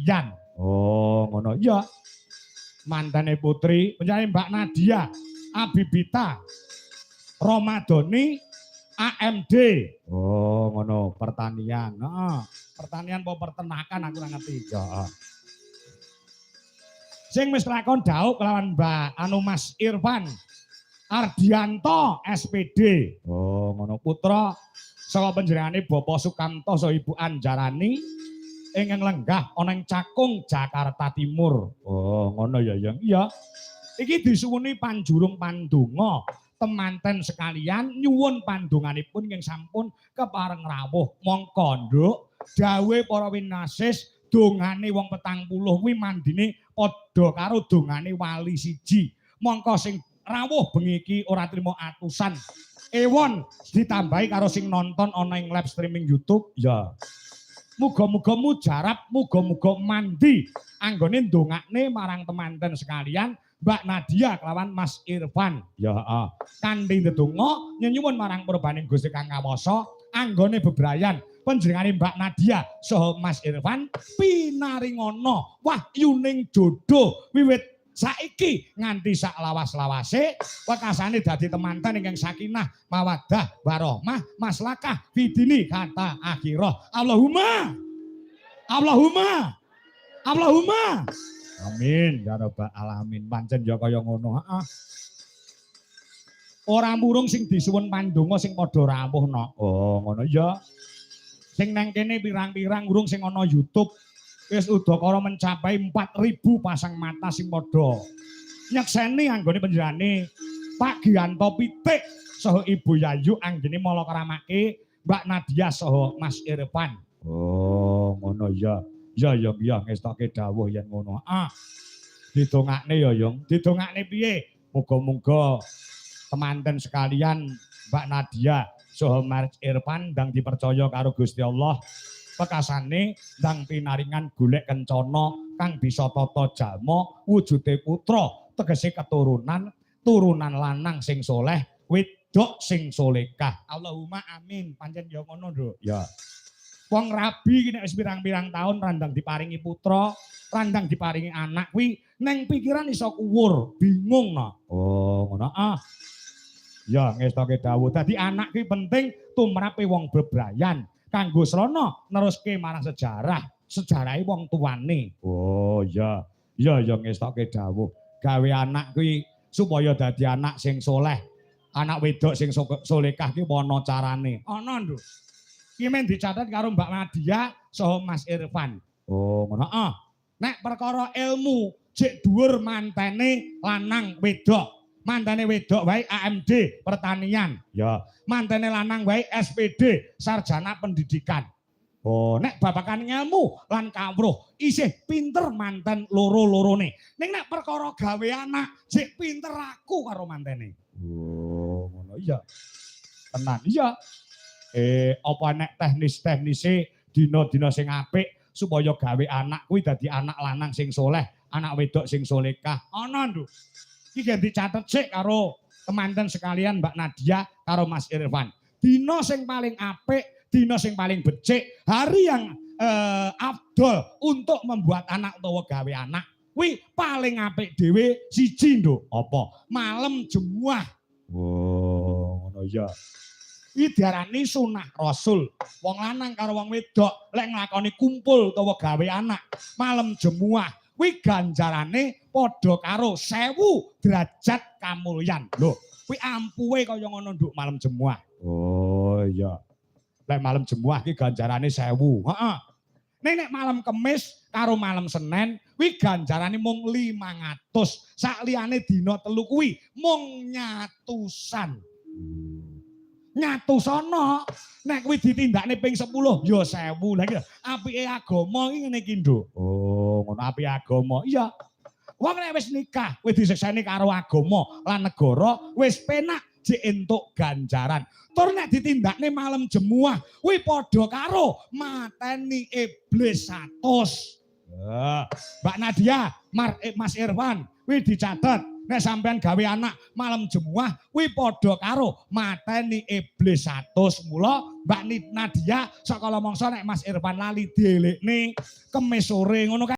Pertanian. Oh, ngono. Iya. Mantene putri panjenengane Mbak Nadia Abibita Romadoni AMD. Oh, ngono, pertanian. Heeh. Pertanian apa peternakan aku ora ngerti. Ya, heeh. Sing wis lakon dhaup kelawan Mbak anu Mas Irfan Ardianto SPD. Oh, ngono, putra saka panjenengane Bapak Sukamto saha Ibu Anjarani ingkang lenggah ana ing Cakung, Jakarta Timur. Oh, ngono ya, Yang. Iya. Iki disuwuni panjurung pandonga temanten sekalian, nyuwun pandonganipun ingkang sampun kepareng rawuh. Mongko, Nduk, dawuhe para winasis, dongane wong 40 kuwi mandine padha karo dongane wali siji. Mongko sing rawuh bengi iki ora trimo atusan ewon ditambahi karo sing nonton ana ing live streaming YouTube ya. Muga-muga mujarab, muga-muga mandi anggone ndongakne marang temanten sekalian, Mbak Nadia kelawan Mas Irfan. Ya, heeh. Kanthi ndedonga nyenyuwun marang purbaning Gusti Kang Kawasa anggone bebrayan panjenengane Mbak Nadia saha Mas Irfan pinaringana wahyuning jodoh wiwit saiki nganti sak lawas-lawase, wekasane dadi temanten ingkang sakinah, mawaddah, warahmah, maslakah fidini kata akhirah. Allahumma, Allahumma, Allahumma, amin ya rabbal alamin. Pancen ya kaya ngono, heeh. Ora murung sing disuwun pandonga sing padha rawuh no. Oh, ngono ya. Sing nang kene pirang-pirang, urung sing ana YouTube. Wis udakara mencapai 4000 pasang mata sing padha nyekseni anggone panjenengane Pak Gianto Pitik saha Ibu Yayu anggene malakaramake Mbak Nadia saha Mas Irfan. Oh, ngono ya. Ya ya ya, ngestoke dawuh yen ngono. Ah. Didongakne ya, Yung. Didongakne piye? Muga-muga temanten sekalian, Mbak Nadia saha Mas Irfan, ndang dipercaya karo Gusti Allah. Pekasane ndang pinaringan golek kencana kang bisa tata jalma wujude putra, tegese keturunan, turunan lanang sing soleh, wedok sing solekah. Allahumma amin. Pancen ya ngono, Nduk. Ya. Wong rabi iki nek wis pirang-pirang tahun ra ndang diparingi putra, ra ndang diparingi anak kuwi neng pikiran iso kuwur, bingung no. Oh, ngono ah. Ya, ngestoke dawuh. Dadi anak kuwi penting tumrape wong bebrayan kanggo srana neruske marang sejarah, sejarahe wong tuane. Oh, iya. Ya ya, ngestoke dawuh. Gawe anak kuwi supaya dadi anak sing soleh, anak wedok sing solekah ki ana carane. Ana, Nduk. Iki men dicatet karo Mbak Nadia saha Mas Irfan. Oh, ngono. Ah. Nek perkara ilmu jek dhuwur mantene lanang wedok. Mantene wedok wae AMD pertanian. Ya, mantene lanang wae SPD sarjana pendidikan. Oh, nek babakan ngelmu lan kawruh isih pinter manten loro-lorone. Ning nek perkara gawe anak jek pinter aku karo mantene. Oh, ngono iya. Tenan iya. Apa nek teknis-teknise dina-dina sing apik supaya gawe anak kuwi dadi anak lanang sing soleh, anak wedok sing solekah? Ana, Nduk. Iki gen dicatet sik karo temanten sekalian, Mbak Nadia karo Mas Irfan. Dina sing paling apik, dina sing paling becik, hari yang afdol untuk membuat anak utawa gawe anak kuwi paling apik dhewe siji, Nduk. Apa? Malam Jemuah. Oh, ngono ya. Iki diarani sunah Rasul. Wong lanang karo wong wedok lek nglakoni kumpul utawa gawe anak malam Jemuah kuwi ganjarane padha karo 1000 derajat kamulyan. Lho, kuwi ampuhe kaya ngono, Nduk, malam Jemuah. Oh iya. Lek malam Jemuah ki ganjarane 1000. Heeh. Ning nek malam Kemis karo malam Senen kuwi ganjarane mung 500. Sakliyane dina telu kuwi mung nyatusan. Nyatusana nek kuwi ditindakne ping 10 ya 1000. Lah iki apike agama iki ngene iki, Nduk. Oh, ngono apike agama. Iya. Wong nek wis nikah, wis disekseni karo agama lan negara, wis penak jek entuk ganjaran. Tur nek ditindakne malam Jemuah kuwi padha karo mateni iblis 100. Mbak Nadia, Mas Irfan, kuwi dicatet. Nek sampean gawe anak malam Jemuah kuwi padha karo mateni iblis 100. Mula Mbak Nadia sakala mangsa nek Mas Irfan lali dielikne Kemis sore ngono kae.